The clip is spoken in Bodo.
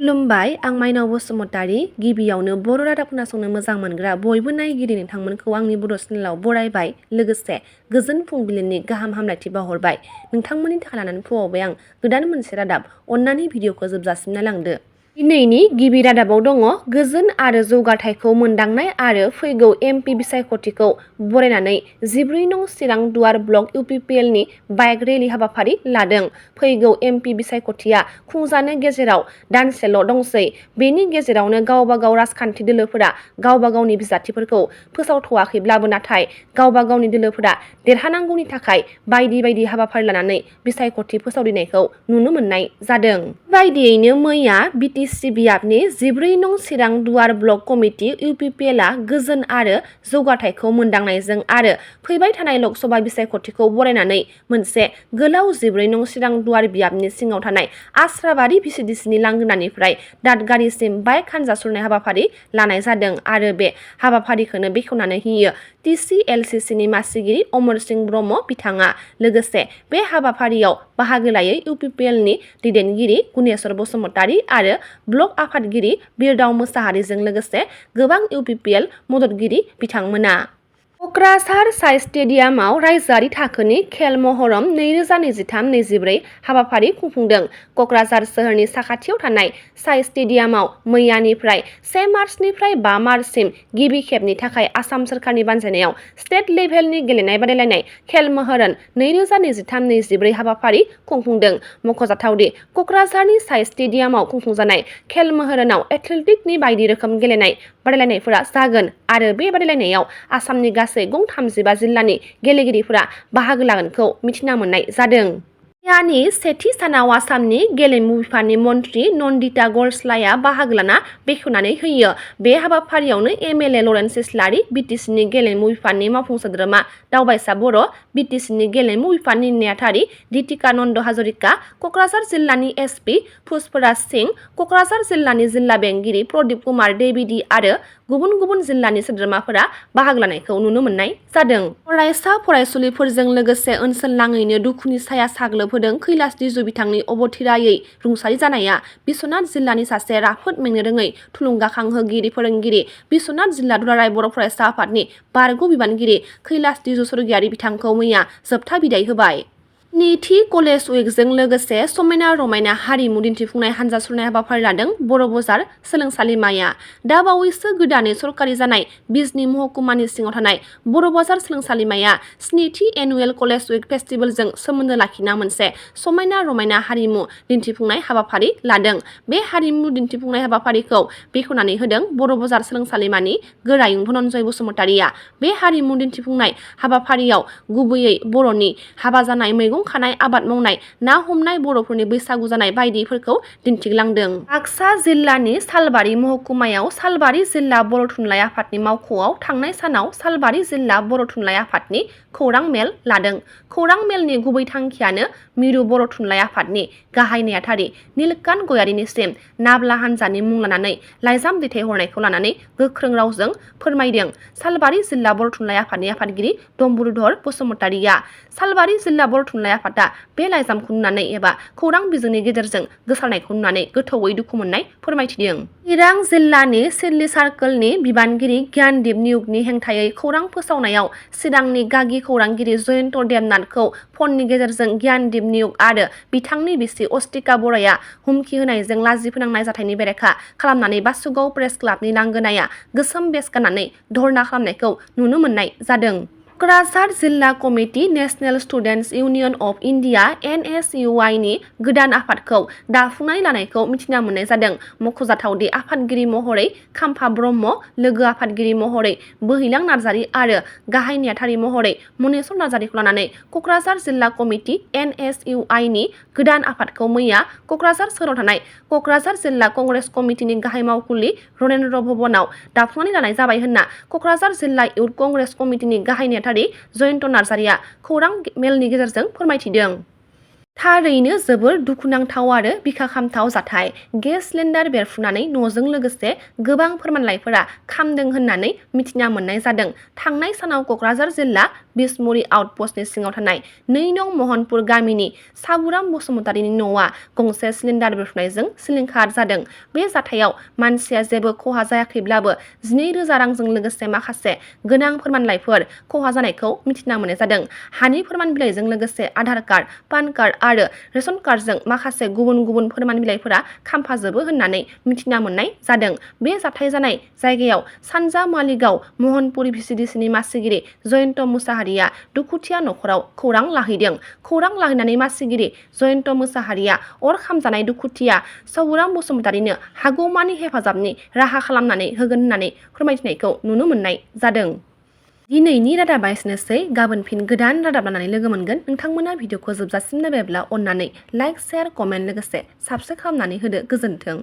खुलुमबाय, आं माइनाव बसुमतारी। गिबियावनो बर' रादाब खोनासंनो मोजां मोनग्रा बयबो नायगिरि नोंथांमोनखौ आंनि बड' चेनेलाव बरायबाय। लोगोसे गोजोन फुंबिलिनि गाहाम हामलायथि बावहरबाय। नोंथांमोननि थाखाय लानानै फैबाय आं गोदान मोनसे रादाब। अन्नानै भिडिअखौ जोबजासिम नायलांदो। दिनैनि गिबि रादाबाव दङ गोजोन आरो जौगाथायखौ मोनदांनाय आरो फैगौ एमपि बिसायख'थिखौ बरायनानै 14 नं चिरां दुवार ब्लक इउपिपिएलनि बाइक रेलि हाबाफारि लादों। फैगौ एमपि बिसायख'थिया खुंजानो गेजेराव दानसेल' दंसै। बेनि गेजेरावनो गावबा गाव राजखान्थि दोलोफोरा गावबा गावनि बिजाथिफोरखौ फोसावथ'वाखैब्लाबो नाथाय गावबा गावनि दोलोफोरा देरहानांगौनि थाखाय बायदि बायदि हाबाफारि लानानै बिसायख'थि फोसावदिंनायखौ नुनो मोननाय जादों। बायदियैनो मैया बिटिसि बियाबनि 14 नं चिरां दुवार ब्लक कमिटि इउपिपिएलआ गोजोन आरो जौगाथायखौ मोनदांनायजों आरो फैबाय थानाय लकसभा बिसायख'थिखौ बरायनानै मोनसे गोलाव 14 नं चिरां दुवार बियाबनि सिङाव थानाय आस्राबारि भिसिडिसिनि लांगोनानिफ्राय दादगारिसिम बाइक हान्जा सुरनाय हाबाफारि लानाय जादों आरो बे हाबाफारिखौनो बेखेवनानै होयो टिसिएलसिसिनि मासिगिरि अमर सिंह ब्रह्म बिथाङा। लोगोसे बे हाबाफारियाव बाहागो लायै इउपिपिएलनि दैदेनगिरि गुनेश्वर बसुमतारी आरो ब्लक आफादगिरि बिरदाव मोसाहारिजों लोगोसे गोबां इउपिपिएल मददगिरि बिथांमोना। क'क्राझार साइ स्टेडियामाव रायजोआरि थाखोनि खेल महरम 2023-24 हाबाफारि खुंफुंदों। क'क्राझार सोहोरनि साखाथियाव थानाय साइ स्टेडियामाव मैयानिफ्राय 1 मार्चनिफ्राय 5 मार्चसिम गिबि खेबनि थाखाय आसाम सोरखारनि बानजायनायाव स्टेट लेभेलनि गेलेनाय बादायलायनाय खेल महरम 2023-24 हाबाफारि खुंफुंदों। मख'जाथावदि क'क्राझारनि साइ स्टेडियामाव खुंफुंजानाय खेल महरमाव एथलेटिकनि बायदि रोखोम गेलेनाय बादायलायनायफोरा जागोन आरो बे बादायलायनायाव आसामनि गासै गं 35 जिल्लानि गेलेगिरिफोरा बाहागो लागोनखौ मिथिना मोननाय जादों। मैयानि सेथि सानाव आसामनि गेलेमु बिफाननि मन्थ्रि नन्दिता गरस्लाया बाहागो लाना बेखेवनानै होयो। बे हाबाफारियावनो एमएलए लरेन्स इस्लारि, बिटिसिनि गेलेमु बिफाननि मावफुं सोद्रोमा दावबायसा बर', बिटिसिनि गेलेमु बिफाननि नेहाथारि दितिका नन्द हाजरिका, क'क्राझार जिल्लानि एसपि पुष्पराज सिंह, क'क्राझार जिल्लानि जिल्ला बेंगिरि प्रदीप कुमार देबिदि आरो गुबुन गुबुन जिल्लानि सोद्रोमाफोरा बाहागो लानायखौ नुनो मोननाय जादों। फरायसा फरायसुलिफोरजों लोगोसे ओनसोल नाङैनो दुखुनि साया साग्लोबहोदों कैलाश दिजु बिथांनि अबथिरायै रुंसारि जानाया। बिस्वनाथ जिल्लानि सासे राफोद मेंनो रोङै थुलुंगाखांहोगिरि फोरोंगिरि, बिस्वनाथ जिल्ला दुलाराय बर' फरायसा आफादनि बारग' बिबानगिरि कैलाश दिजु स्वर्गीयारि बिथांखौ मैया जोबथा बिदाय होबाय। मिथि कलेज उइकजों लोगोसे समायना रमायना हारिमु दिन्थिफुंनाय हान्जा सुरनाय हाबाफारि लादों बर' बाजार सोलोंसालिमाया। दा बावैसो गोदानै सरकारि जानाय बिजनी महकुमानि सिङाव थानाय बर' बाजार सोलोंसालिमाया 7थि एनुवेल कलेज उइक फेस्टिभेलजों सोमोन्दो लाखिना मोनसे समायना रमायना हारिमु दिन्थिफुंनाय हाबाफारि लादों। बे हारिमु दिन्थिफुंनाय हाबाफारिखौ बेखेवनानै होदों बर' बाजार सोलोंसालिमानि गोरायुं धनन्जय बसुमतारीया। बे हारिमु दिन्थिफुंनाय हाबाफारियाव गुबैयै बर'नि हाबा जानाय, मैगं खानाय, आबाद मावनाय, ना हमनाय, बर'फोरनि बैसागु जानाय बायदिफोरखौ दिन्थिलांदों। बाक्सा जिल्लानि सालबारि महकुमायाव सालबारि जिल्ला बर' थुनलाइ आफादनि मावख'आव थांनाय सानाव सालबारि जिल्ला बर' थुनलाइ आफादनि खौरां मेल लादों। खौरां मेलनि गुबै थांखियानो मिरु बर' थुनलाइ आफादनि गाहाय नेहाथारि नीलकान्त गयारीनिसिम नाब्ला हान्जानि मुं लानानै लाइजाम दैथायहरनायखौ लानानै गोख्रों रावजों फोरमायदों सालबारि जिल्ला बर' थुनलाइ आफादनि आफादगिरि डम्बरुधर बसुमतारीया। सालबारि जिल्ला बर' थुनलाइ आफादा बे लाइजामखौ नुनानै एबा खौरां बिजोंनि गेजेरजों गोसारनायखौ नुनानै गोथौयै दुखु मोननाय फोरमायथिदों। चिरां जिल्लानि सिडली सार्कोलनि बिबानगिरि ज्ञानदीप नियुगनि हेंथायै खौरां फोसावनायाव चिरांनि गागि खौरांगिरि जयन्त देबनाथखौ फननि गेजेरजों ज्ञानदीप नियुग आरो बिथांनि बिसि अस्तिका बर'आ हुमखि होनायजों लाजि फोनांनाय जाथायनि बेरेखा खालामनानै बासुगाव प्रेस क्लाबनि लांगोनाया गोसोम बेच गाननानै धर्ना खालामनायखौ नुनो मोननाय जादों। क'क्राझार जिल्ला committee national students union of India NSUI नि गोदान आफादखौ दाफुंनानै लानायखौ मिथिना मोननाय जादों। मख'जाथावदि आफादगिरि महरै खाम्फा ब्रह्म, लोगो आफादगिरि महरै बोहिलां नार्जारी आरो गाहाय नेहाथारि महरै मनेस्वर नार्जारीखौ लानानै क'क्राझार जिल्ला कमिटि NSUI नि गोदान आफादखौ मैया क'क्राझार सोहोराव थानाय क'क्राझार जिल्ला कंग्रेस कमिटिनि गाहाय मावखुलि रनेन्द्र भवनाव दाफुंनानै लानाय जाबाय होनना क'क्राझार जिल्ला इउथ कंग्रेस कमिटिनि गाहाय नेहाथारि जयन्त नार्जारीया खौरां मेलनि गेजेरजों फोरमायथिदों। थारैनो जोबोर दुखुनांथाव आरो बिखा खामथाव जाथाय। गेस सिलिन्डार बेरफ्रुनानै न'जों लोगोसे गोबां फोरमानलाइफोरा खामदों होननानै मिथिना मोननाय जादों। थांनाय सानाव क'क्राझार जिल्ला बिसमुरि आउटप'स्टनि सिङाव थानाय 2 नं महनपुर गामिनि साबुराम बसुमतारीनि न'आ गंसे सिलिन्डार बेरफ्रुनायजों सिलिंखार जादों। बे जाथायाव मानसिया जेबो खहा जायाखैब्लाबो 12,000 रांजों लोगोसे माखासे गोनां फोरमानलाइफोर खहा जानायखौ मिथिना मोननाय जादों। हानि फोरमान बिलाइजों लोगोसे आधार कार्ड, पान कार्ड आरो रेशन कार्डजों माखासे गुबुन गुबुन फोरमान बिलाइफोरा खामफाजोबो होननानै मिथिना मोननाय जादों। बे जाथाय जानाय जायगायाव सानजा मालिगाव महनपुर भिसिडिसिनि मासिगिरि जयन्त मुसाहारिया दुखुथिया न'खराव खौरां लाहैदों। खौरां लाहैनानै मासिगिरि जयन्त मुसाहारिया अर खामजानाय दुखुथिया साबुराम बसुमतारीनो हागौमानि हेफाजाबनि राहा खालामनानै होगोन होननानै फोरमायथिनायखौ नुनो मोननाय जादों। दिनैनि रादाबा एसेनोसै। गाबोन फिन गोदान रादाब लानानै लोगो मोनगोन। नोंथांमोना भिडिअखौ जोबजासिम नायबायब्ला अन्नानै लाइक, शेयार, कमेन्ट लोगोसे साबस्क्राइब खालामनानै होदो। गोजोन्थों।